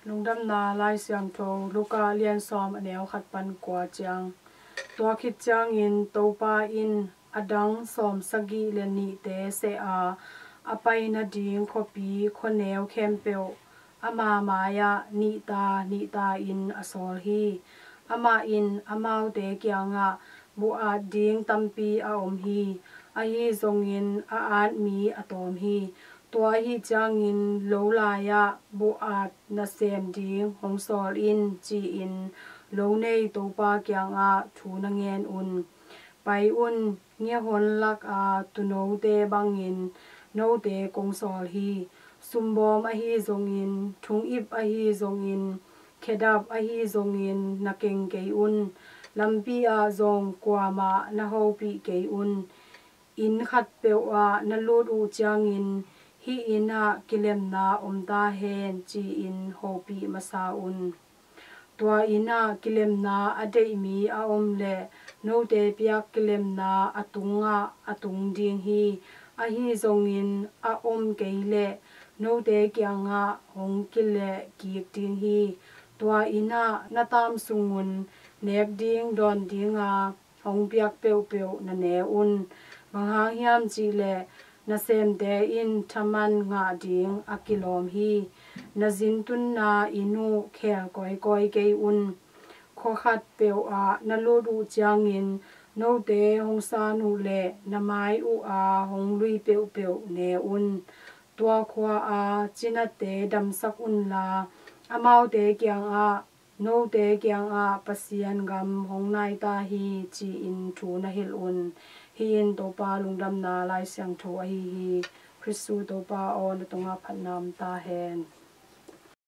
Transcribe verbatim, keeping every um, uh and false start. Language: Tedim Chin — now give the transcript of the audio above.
Lungdamna Lai Siangtho, Luka lian sawm, a neu khat pan kua ciang. Tua khit ciangin Topa in a dang sawm sagih le nihte seh a, a pai nading khuapi khuaneu khempeuh ama mai-ah nihta nihta in a sawl hi. Amah in amaute kiangah, "Buh at ding tampi a om hi, ahi zongin a at mi a tawm hi. Tua ahi ciangin lo lai-ah buh at nasem ding hong sawl in," ci-in lo nei Topa kiangah thu na ngen un. Pai un, ngiahon lak a tuunote bangin note kong sawl hi. Sumbawm ahi zongin, thungip ahi zongin, khedap ahi zongin na keng kei un. Lampi ah zong kuamah na hopih kei un. Inn khatpeuh ah na lut uh ciangin, "Hih inn ah kilemna om ta hen," ci-in hopih masa un. Tua inn ah kilemna a deih mi a om leh note piak kilemna a tungah a tung ding hi. Ahi zongin a om kei leh note kiangah hong kileh kik ding hi. Tua inn ah na taam sungun nek ding dawn dinga hong piak peuhpeuh na ne un. Bang hang hiam cih leh nasemte in thaman ngah ding a kilawm hi. Na zin tunna inn uh kheel kawikawi kei un. Khua khatpeuh ah na lut uh ciangin note hong san uh leh na mai uh a hong lui peuhpeuh ne un. Tua khua a cinate damsak unla, amaute kiangah, "Note kiangah Pasian gam hong nai ta hi," ci-in thu na hilh un. Hih in Topa Lungdamna Lai Siangtho ahi hi. Khristu Topa aw, na tungah phatna om ta hen.